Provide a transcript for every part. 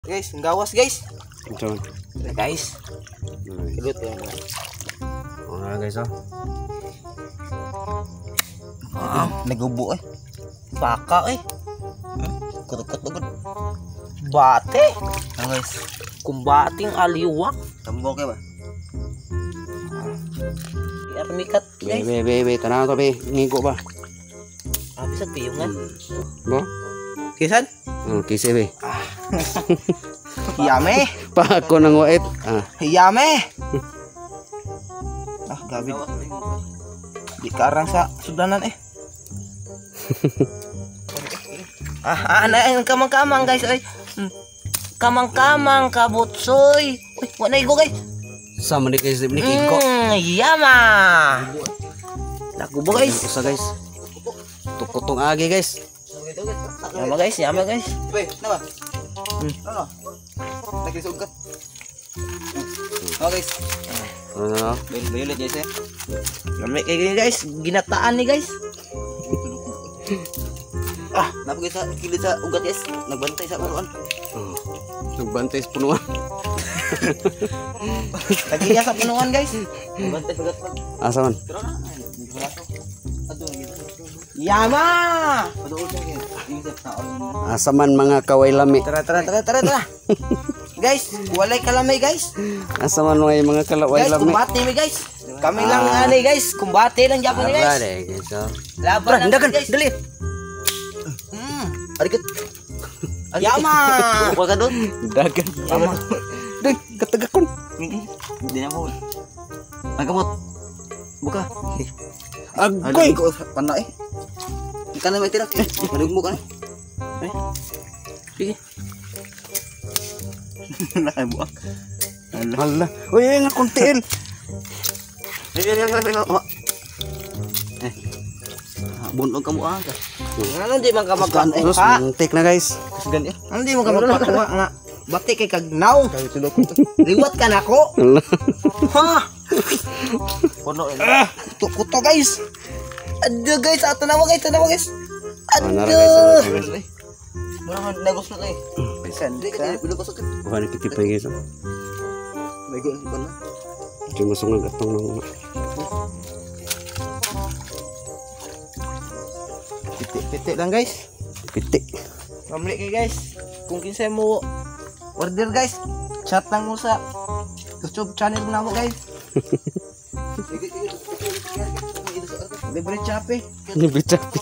Guys, ang gawas, guys. Ito. Tara, guys. Kilot yan. Mga guys, oh. Ah, Nagubo eh. Baka eh. Kutok-kutok. Bate. Ah, guys. Kumbating aliwak. Tambok eh ba? Armikat, Be, guys. be, be, be. Tanaw to, be. Ngigo ba? Ah, bisag piyungan. Bo? Kisan? Oh, kisi, be. Yame. Pako ng wait. Ah, Yame. Ah, gabi. Di karang sa sudanan eh. Ah, ah, na, kamang-kamang, guys, ay. Kamang-kamang kabutsoy. Uy, wala igo, guys. Sama ni guys, ni kigo. Yama. Lago ba, guys? Usa, guys. Tukutong agi, guys. Yama, guys, yama, guys. Be, na ba? Ano? Naglisog ka. Oh, guys. Ano? Bayulit guys eh. Lami kay guys, ginataan ni guys. Ah, napagay sa kilid sa ugat, guys. Nagbantay sa uruan. Oh. Nagbantay sa punuan. Tagiya sa punuan, guys. Nagbantay sa ugat. Asa man? Pero na. Ato gitu. Yama! Paduol siya guys. Yung sa Asa man mga kaway lami. Tara, tara, tara, tara, tara. Guys, walay kalamay, guys. Asa man mga kalaway Guys, lami. kumbate mi, guys. Kami lang ani, guys, kumbate lang Japan ni, guys. Ara, guys. Oh. Laban lang Dagan, guys. dali. Arigat. Yama! Buka ka doon. Dagan. Yama. Dai, katagakon. Hindi na mo. Ang kamot. Buka. Agoy. Ko pana eh. Ika na may tira. Madugmo ka na. Sige. Nakabuak. Hala. Uy, ay, nga kuntiin. Eh. Bunog ka mo ah. Ano di man ka Sus, magpakuha? muntik na, guys. Kasgan eh. Ano di man ka magpakuha nga? Bati kay kagnaw. Liwat ka nako. Hala. Ha? Puno eh. Kuto, kuto, guys. Adyo, guys, ato na mo, guys, ato na mo, guys. Nara, Adyo. guys, nara, guys. Mura man nagos na eh. Saan Hindi ka bilo ko sakit. Buha na kitipay, guys. Oh. May go pa na. Di masungag atong nang Piti-piti lang, guys. piti. Mamli kay guys. Kung kinsay mo order, guys, chat lang mo sa YouTube channel na mo, guys. Libre chape. Libre chapi.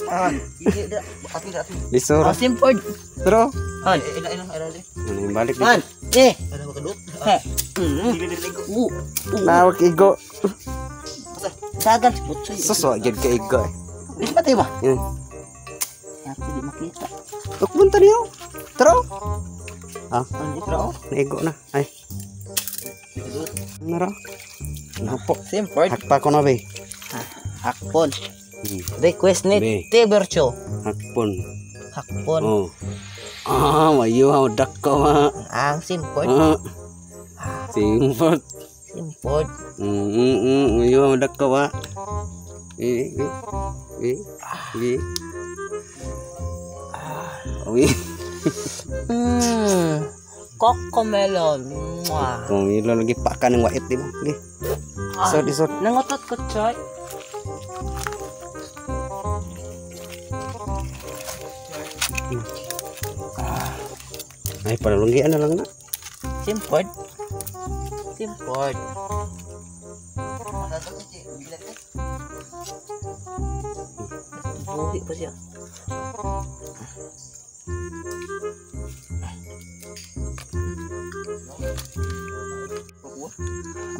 Ah, Lisura. ah, simple. Pero, Han. ano yung balik Han. dito? Eh. Ha. Nawag igo. Dagan si Butsoy. Sus, wa gyud ka igo eh. Is patay ba? Yan. Ate di makita. Tukbon ta niyo. Tara. Ah, Ano ito? naigo na. Ay. Nara. Napo. Simple. Hakpa ko na be. Hakpon. Request ni Be. Tibercho. Hakpon. Hakpon. Oh. Ah, mayo ha dako ma. Ang simple. Ah. Simple. Simple. Mayo ha dako ma. Eh, eh. Eh. Eh. Uy. Cocomelon. Mwah. Kung ilo lagi pa ka ng wait di ba? Okay. Isod, isod. Nangotot ko, Choy. Ay, palunggian na lang na. Simple. Simple. Buhi pa siya.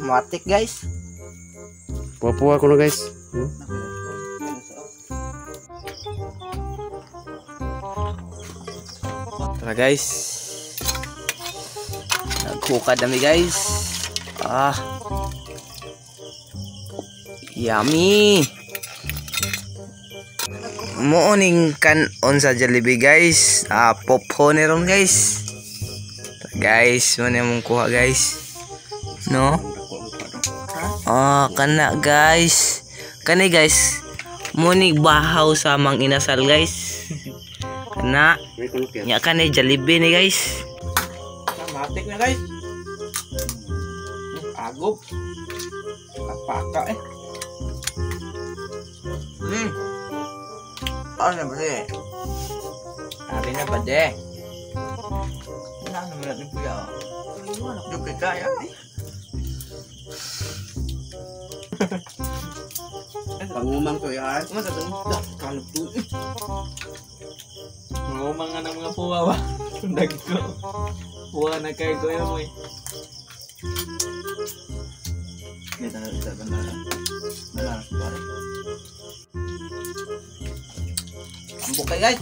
Matik, guys. Puwa-puwa ko na, guys. Tara, guys. Nagkuka dami, guys. Ah. Yummy. Morning kan-on sa Jollibee, guys. Ah, popcorn ron, guys. Tara, guys, mo na mong kuha, guys. No? Ah, kana, guys. Kani, guys. Muni bahaw sa Mang Inasal, guys. Kana May kunukit. nya kani Jollibee ni, guys. Matik na, guys. Agop. Kapaka eh. Ano ba siya? Ari na ba de? Wala naman natin kuya. Dugay kaya. Pangumang to yan. Masa to? Kalap to. Ngumang nga ng mga puwa ba? Dagko. Puwa na kay kuya mo eh. Hindi na ito ba na. Wala na pare. Ambok kay, guys.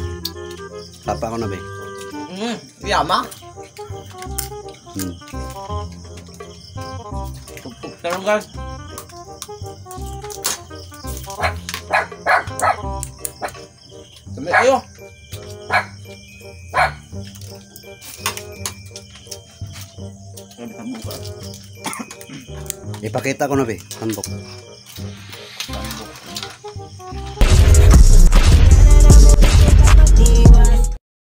Papa ko na be. Yama. Tugtog na lang, guys. Dami kayo. Grabe tambok ka. Ipakita ko na be. Tambok.